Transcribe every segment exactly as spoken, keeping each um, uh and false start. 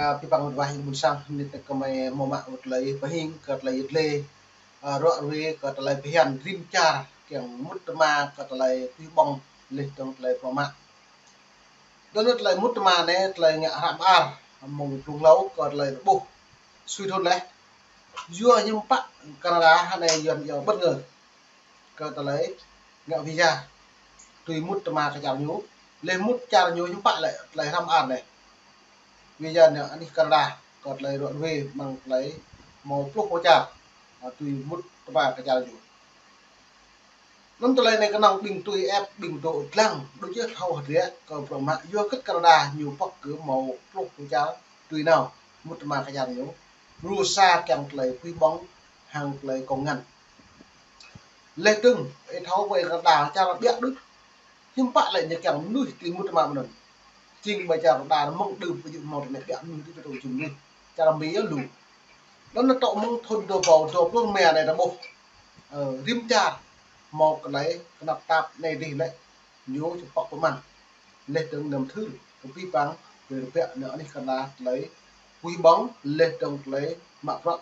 Ơ, pơpăng wơ̆t wa ƀuôn sang, anai tơlơi kơ mơi hmâo mă wơ̆t tơlơi pơhing kơ tơlơi yet lê, ơ, ruă ruê kơ tơlơi phiăn rĭm čar kiăng mŭt tơma kơ tơlơi puih ƀong laih dơ̆ng tơlơi prong mă. Dơ̆ng tơlơi mŭt tơma anai tơlơi ngă hră mơar mơ̆ng pluh hlâo kơ tơlơi rơbuh sui thun laih. Yua hiư̆m pă Canada anai yua ñu bất ngờ kơ tơlơi ngă visa tui mŭt tơma kơ čar ñu, laih mŭt čar ñu hiư̆m pă lĕ tơlơi hrăm ar anai. Visa anai anih Canada kơ tơlơi ruă ruê mơ̆ng tơlơi hmâo pluh pô čar, ơ, tui mŭt tơma kơ čar ñu. Anŭn tơlơi anai kơnơ̆ng ƀing tui ĕp ƀing dŏ dlăng đôč yơh thâo hơdră kơ bruă mă yua kơ Canada ñu pŏk kơ hmâo pluh pô čar tui nao mŭt tơma kơ čar ñu. Rơsa kiăng tơlơi puih ƀong hăng tơlơi kông ngăn. Laih dơ̆ng, ih thâo ƀơi Canada čar ƀiă đôč. Hiư̆m pă lĕ ñu kiăng mơnuih tui mŭt tơma mơ̆n. Jing ƀơi čar Canada mơ̆ng đưm pơjing hmâo tơlơi ƀiă mơnuih tui tơlơi jing mơnuih. Čar Mi yơh lu. Anŭn tŏ mơ̆ng thun dua rơbâo dua pluh rơma anai ta ƀuh. Ơ, rĭm čar hmâo tơlơi kơnăp tap anai dih lĕ ñu či pŏk pơmăng. Laih dơ̆ng năm thưr kơ pih pang, brơi rơbeh nao anih Canada tơlơi puih ƀong, laih dơ̆ng tơlơi mă bruă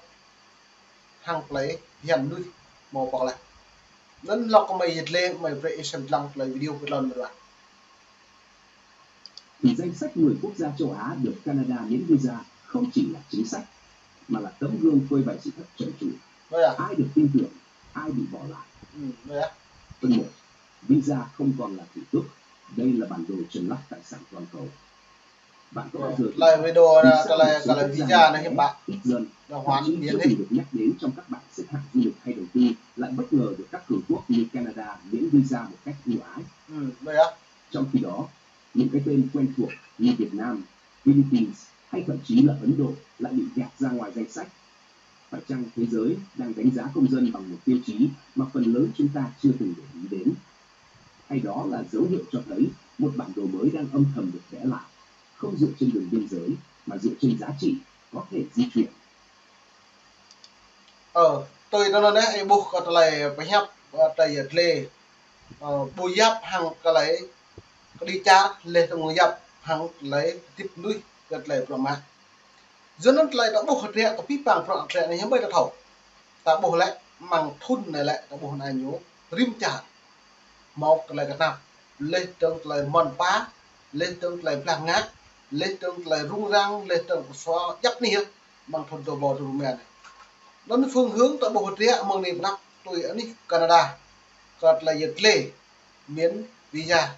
hăng tơlơi phiăn mơnuih hmâo pŏk laih. Anŭn lŏk kơ mơi yet lê, mơi brơi ih sem dlăng tơlơi video kơ lŏn mơdua. Thì danh sách mười quốc gia châu Á được Canada miễn visa không chỉ là chính sách, mà là tấm gương phơi bày sự thật trần trụi. Ơ, ơ. Ai được tin tưởng, ai bị bỏ lại. Ơ, ơ. Phần một, visa không còn là thủ tục, đây là bản đồ trần lắp tài sản toàn cầu. Bạn có bao giờ tin rằng một số quốc gia nghèo, ít dân, thậm chí chưa từng được nhắc đến trong các bảng xếp hạng du lịch hay đầu tư lại bất ngờ được các cường quốc như Canada miễn visa một cách ưu ái? Trong khi đó, những cái tên quen thuộc như Việt Nam, Philippines hay thậm chí là Ấn Độ lại bị gạt ra ngoài danh sách. Phải chăng thế giới đang đánh giá công dân bằng một tiêu chí mà phần lớn chúng ta chưa từng để ý đến? Hay đó là dấu hiệu cho thấy một bản đồ mới đang âm thầm được vẽ lại, không dựa trên đường biên giới mà dựa trên giá trị có thể di chuyển? Ơ, tui anŭn anai, ih ƀuh kơ tơlơi pơhiăp, ơ, tơlơi yet lê, ơ, ƀu yap hăng tơlơi kơđi čar, laih dơ̆ng yap hăng tơlơi tip nuih kơ tơlơi prong mă. Yua anŭn tơlơi ta ƀuh hơdră kơ pih pang bruă hơdră anai hiư̆m ƀai ta thâo. Ta ƀuh lĕ mơ̆ng thun anai lĕ ta ƀuh anai ñu rĭm čar hmâo tơlơi kơnăp, laih dơ̆ng tơlơi mơ̆n pa, laih dơ̆ng tơlơi blah ngă, laih dơ̆ng tơlơi rŭng răng, laih dơ̆ng kơsua djăp anih yơh mơ̆ng thun dua rơbâo dua pluh rơma anai. Anŭn phương hướng ta ƀuh hơdră mơ̆ng anai pơ anăp tui anih Canada kơ tơlơi yet lê miễn visa.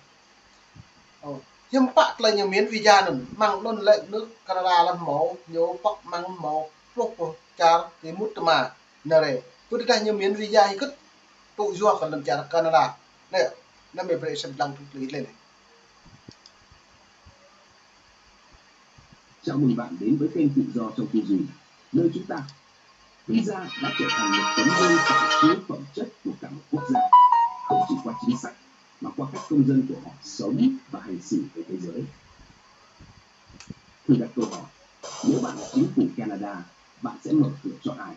Ơ, hiư̆m pă tơlơi ñu miễn visa anŭn, mơ̆ng anŭn lĕ nước Canada lăm hmâo, ñu pŏk mơ̆ng hmâo pluh pô čar tui mŭt tơma. Anai rai, pơdah ñu miễn visa hơget tŭ yua kơ lŏn čar Canada. Anai, anai mơi brơi sem dlăng tui tơlơi anai. Chào mừng bạn đến với kênh Tự Do trong Tư Duy, nơi chúng ta Visa đã trở thành một tấm gương phản chiếu phẩm chất của cả một quốc gia, không chỉ qua chính sách, mà qua cách công dân của họ sống và hành xử với thế giới. Thử đặt câu hỏi, nếu bạn là chính phủ Canada, bạn sẽ mở cửa cho ai?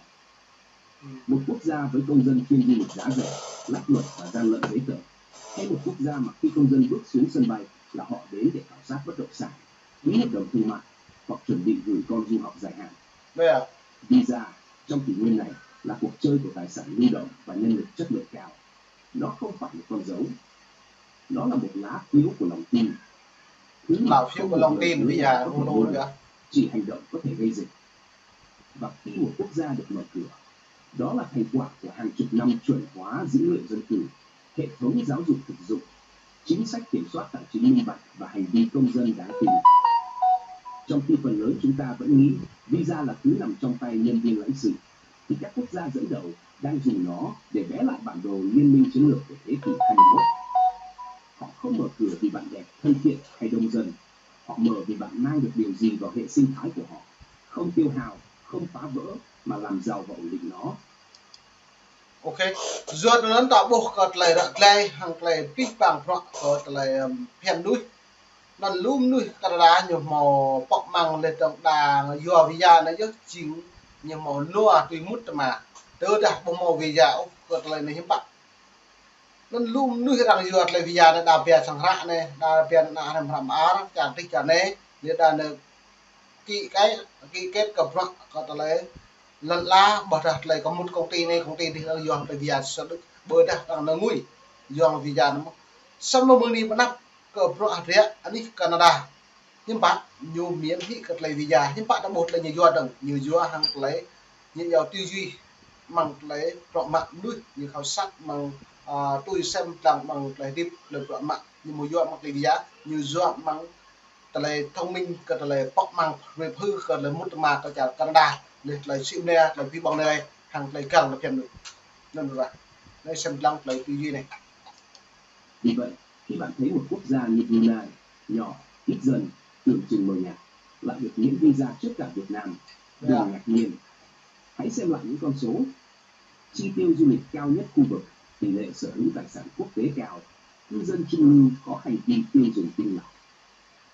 Một quốc gia với công dân phiên du lịch giá rẻ, lách luật và gian lận giấy tờ, hay một quốc gia mà khi công dân bước xuống sân bay là họ đến để khảo sát bất động sản, ký hợp đồng thương mại hoặc chuẩn bị gửi con du học dài hạn? Visa trong kỷ nguyên này là cuộc chơi của tài sản lưu động và nhân lực chất lượng cao. Nó không phải là con dấu. Nó là một lá phiếu của lòng tin. Thứ mà không một lời hứa nào có thể mua được, chỉ hành động có thể gây dịch. Và khi một quốc gia được mở cửa, đó là thành quả của hàng chục năm chuẩn hóa dữ liệu dân cư, hệ thống giáo dục thực dụng, chính sách kiểm soát tài chính minh bạch và hành vi công dân đáng tin. Trong khi phần lớn chúng ta vẫn nghĩ visa là thứ nằm trong tay nhân viên lãnh sự, thì các quốc gia dẫn đầu đang dùng nó để vẽ lại bản đồ liên minh chiến lược của thế kỷ hai mươi mốt. Họ không mở cửa vì bạn đẹp, thân thiện hay đông dân. Họ mở vì bạn mang được điều gì vào hệ sinh thái của họ. Không tiêu hao, không phá vỡ, mà làm giàu và ổn định nó. Ok. Yua anŭn ta ƀuh kơ tơlơi ră glai hăng tơlơi pih pang bruă kơ tơlơi, ưm, phiăn mơnuih. Anŭn lu mơnuih Canada ñu hmâo pŏk mơ̆ng laih dơ̆ng đa yua visa anai yơh jing ñu hmâo nua tui mŭt tơma. Tơdah ƀu hmâo visa ôh kơ tơlơi anai hiư̆m pă. Anŭn lu mơnuih arăng yua tơlơi visa anai đa pia sang hră anai, đa pia ană hrăm hrăm ar, čar dih čar anai, laih đa anai ký kết, ký kết kơ bruă kơ tơlơi lŏn ala, ƀôdah tơlơi kơ mŭt công ty anai, công ty adih lăng yua tơlơi visa sơdŭt, ƀôdah tơlơi ngui yua visa anŭn. Samơ̆ mơ̆ng anai pơ anăp kơ bruă hơdră anih Canada, hiư̆m pă ñu miễn hĭ kơ tơlơi visa, hiư̆m pă ta ƀuh tơlơi ñu yua dơ̆ng, ñu yua hăng tơlơi ñu yua tư duy mơ̆ng tơlơi bruă mă mơnuih, ñu khảo sát mơ̆ng, a, tui sem lăng mơ̆ng tơlơi hơdip, tơlơi bruă mă, ñu mơ̆ yua mơ̆ng tơlơi visa, ñu yua mơ̆ng tơlơi thông minh kơ tơlơi pŏk mơ̆ng, rơi phư kơ tơlơi mŭt tơma kơ čar Canada, lĕ tơlơi sĭ mơnia, tơlơi phi ƀơ̆ng anai, hăng tơlơi găl tơlơi phiăn anai. Anŭn ră. Anai sem lăng tơlơi tư duy anai. Vì vậy, khi bạn thấy một quốc gia như Brunei, nhỏ, ít dân, tưởng chừng mờ nhạt, lại được miễn visa trước cả Việt Nam, đừng Dạ. ngạc nhiên. Hãy xem lại những con số. Chi tiêu du lịch cao nhất khu vực, tỷ lệ sở hữu tài sản quốc tế cao, cư dân trung lưu có hành vi tiêu dùng kinh ngạc.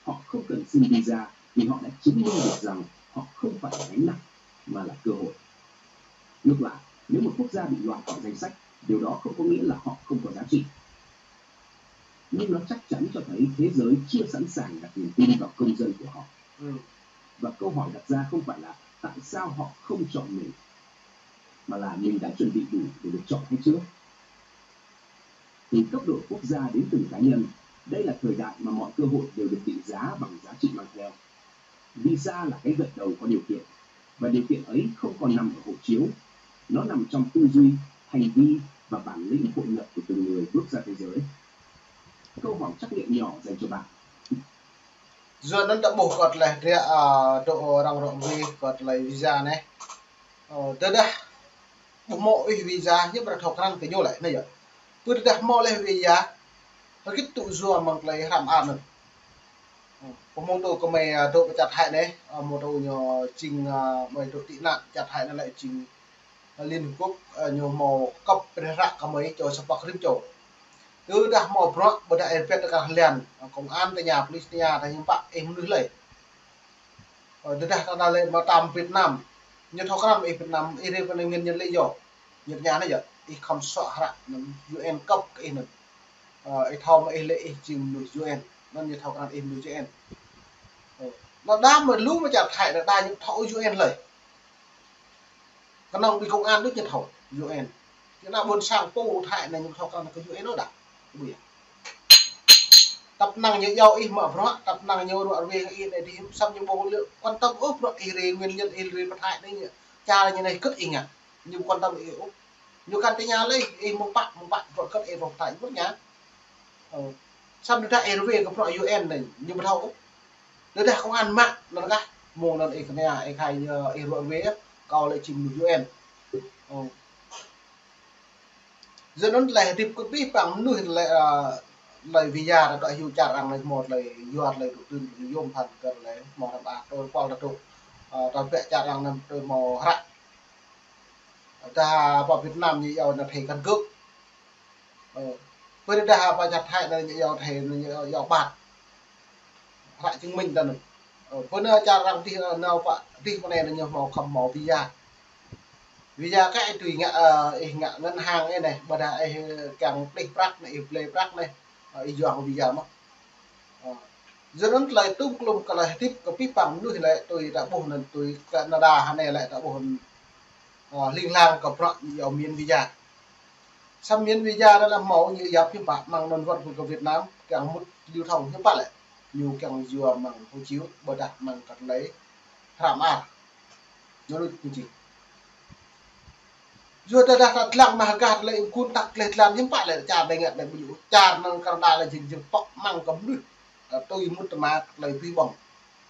Họ không cần xin visa vì họ đã chứng minh được rằng họ không phải là gánh nặng, mà là cơ hội. Ngược lại, nếu một quốc gia bị loại khỏi danh sách, điều đó không có nghĩa là họ không có giá trị. Nhưng nó chắc chắn cho thấy thế giới chưa sẵn sàng đặt niềm tin vào công dân của họ. Ừ. Và câu hỏi đặt ra không phải là tại sao họ không chọn mình, mà là mình đã chuẩn bị đủ để được chọn hay chưa? Từ cấp độ quốc gia đến từng cá nhân, đây là thời đại mà mọi cơ hội đều được định giá bằng giá trị mang theo. Visa là cái gật đầu có điều kiện, và điều kiện ấy không còn nằm ở hộ chiếu, nó nằm trong tư duy, hành vi và bản lĩnh hội nhập của từng người bước ra thế giới. Câu hỏi trắc nghiệm nhỏ dành cho bạn. Yua anŭn ta ƀuh kơ tơlơi hơdră, a, dŏ arăng rŏ wĭ kơ tơlơi visa anai. Ơ, tơdah ƀu hmâo ih visa, ñu ƀu thâo krăn kơ ñu lĕ, anai yơh. Pơ tơdah hmâo lĕ visa, hơgĕt tŭ yua mơ̆ng tơlơi hrăm an anŭn. Ơ, pơmông tŭ kơmơi, a, dŏ pơ čar Thái anai, a, hmâo tŭ ñu jing, a, mơi dŏ tị nạn čar Thái anai lĕ jing Liên Hợp Quốc, ơ, ñu hmâo kơp brơi hră kơ mơi čô sa pŏk rĭm čô. Tơdah hmâo bruă, ƀôdah ih pĕt tơ kah lian, ơ, công an tơña, police tơña, tơña hiư̆m pă, ih mơnuih lơi. Ơ, tơdah ta lĕ mơ̆ tam Việt Nam, ñu thâo krăn ih Việt Nam, ih rai pơ anai nguyên nhân lý do. Ñu tơña anai yơh, ih khŏm soh hră anŭn U N kơp kơ ih anŭn. Ơ, ih thâo mơ̆ ih lĕ ih jing mơnuih U N, anŭn ñu thâo krăn ih mơnuih U N. Ơ, anŭn đa mơ̆ lu mơ̆ čar Thái anŭn đa ñu thâo U N lơi. Kơnơ̆ng ƀing công an đôč ñu thâo U N. Ñu ană ƀôn sang pô Thái anai ñu thâo krăn kơ U N ôh đa. Ƀu yơh. Tăp năng ñu iâu ih mă bruă, tăp năng ñu rŏ wĭ hăng ih anai adih, samơ̆ ñu ƀu lĕ quan tâm ôh bruă ih rai, nguyên nhân ih rai pơ Thái anai ñu. Čar ñu anai hơgĕt ih ngă. Ñu ƀu quan tâm ih ôh. Ñu kăn tơña lơi, ih mơ̆ng pă, mơ̆ng pă, bruă hơgĕt ih rŏ pơ Thái, ƀu tơña. Ơ. Samơ̆ tơdah ih rơwĕ kơ bruă U N anai, ñu ƀu thâo ôh. Tơdah công an mă, anŭn kah, mơ̆ng anŭn ih kơnang, ih khai, ơ, ih rŏ wĭ, kâo lĕ jing mơnuih U N. Ơ. Yua anŭn tơlơi hơdip kơ abih bang mơnuih lĕ, ơ, tơlơi visa ta dŏ hyu čar arăng anai hmâo tơlơi yua tơlơi tŭ tưn, tơlơi yôm phăn kơ tơlơi hmâo hrăm an, tơlơi kual ta dŏ, ơ, ta bĕ čar arăng anŭn tơlơi hmâo hră. Tơdah pơ Việt Nam ñu iâu anai thẻ căn cước. Ơ, pơ tơdah pơ čar Thái anai ñu iâu thẻ, ñu iâu, iâu bạt. Hră chứng minh ta anŭn. Ơ, pơ anai čar arăng adih, ơ, nao pơ adih pơ anai ñu hmâo khŏm hmâo visa. Visa kơ ih tui ngă, ơ, ih ngă ngân hàng ih anai, ƀôdah ih kiăng plih prăk anai, ih blơi prăk anai, ơ, ih yua hăng visa mơ̆n. Ơ, yua anŭn tơlơi tum klum kơ tơlơi hơdip kơ abih bang mơnuih lĕ tui ta ƀuh anŭn tui Canada hơnai lĕ ta ƀuh anŭn, ơ, hling hlang kơ bruă ñu iâu miễn visa. Samơ̆ miễn visa anŭn lĕ hmâo ñu yap hiư̆m pă mơ̆ng anŭn wơ̆t kơ Việt Nam, kiăng mŭt lưu thông hiư̆m pă lĕ. Ñu kiăng yua mơ̆ng hộ chiếu, ƀôdah mơ̆ng kơ tơlơi hrăm an. Ñu lu ñu jing. Yua tơdah ta lăng mă hơgah tơlơi ung kun tăk tơlơi tlam hiư̆m pă lĕ čar anai ngă anai ƀu djơ̆. Čar anŭn Canada lĕ jing jing pŏk mơ̆ng kơ mơnuih, ơ, tui mŭt tơma kơ tơlơi phi ƀơ̆ng.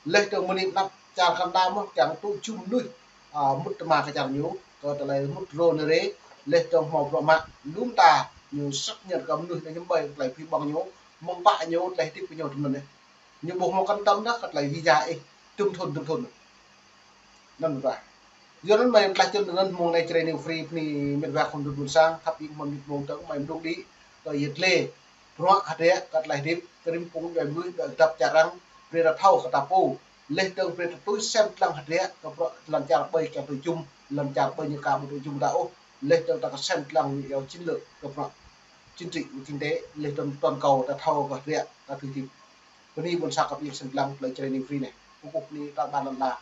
Laih dơ̆ng mơ̆ng anai anăp čar Canada mơ̆n kiăng tŭ jum mơnuih, ơ, mŭt tơma kơ čar ñu, kơ tơlơi mŭt rŏ anai rai, laih dơ̆ng hmâo bruă mă, lŏm ta ñu săk ñăt kơ mơnuih anai hiư̆m ƀơi tơlơi phi ƀơ̆ng ñu, mơ̆ng pă ñu, tơlơi hơdip kơ ñu tui anŭn anai. Ñu ƀu hmâo quan tâm đah kơ tơlơi visa ih, tơm thŭn, tơm thŭn. Anŭn ră. Yua anŭn mơi tlaih čun anŭn mơ̆ng anai Jrai New Free bơni mĕt wa khul mơnuih ƀôn sang, khăp ƀing mơ̆n mơnuih mơ̆ng tơ̆ng mơi mơdrŏng đĭ, tơlơi yet lĕ. Bruă hơdră kơ tơlơi hơdip, kơ rĭm phung djuai mơnuih, dŏ dăp čar arăng, brơi ta thâo kơ ta pô. Laih dơ̆ng brơi ta tui sem lăng hơdră, kơ bruă lŏn čar ƀơi kiăng tui jum, lŏn čar ƀơi ñu ka ƀu tui jum ta ôh. Laih dơ̆ng ta kơ sem lăng ñu iâu chiến lược, kơ bruă chính trị, kinh tế, laih dơ̆ng toàn cầu ta thâo kơ hơdră, ta tui hơdip. Bơni ƀôn sang khăp ƀing sem lăng tơlơi Jrai New Free anai. ƀuh bơni ta ƀăn lŏn đah.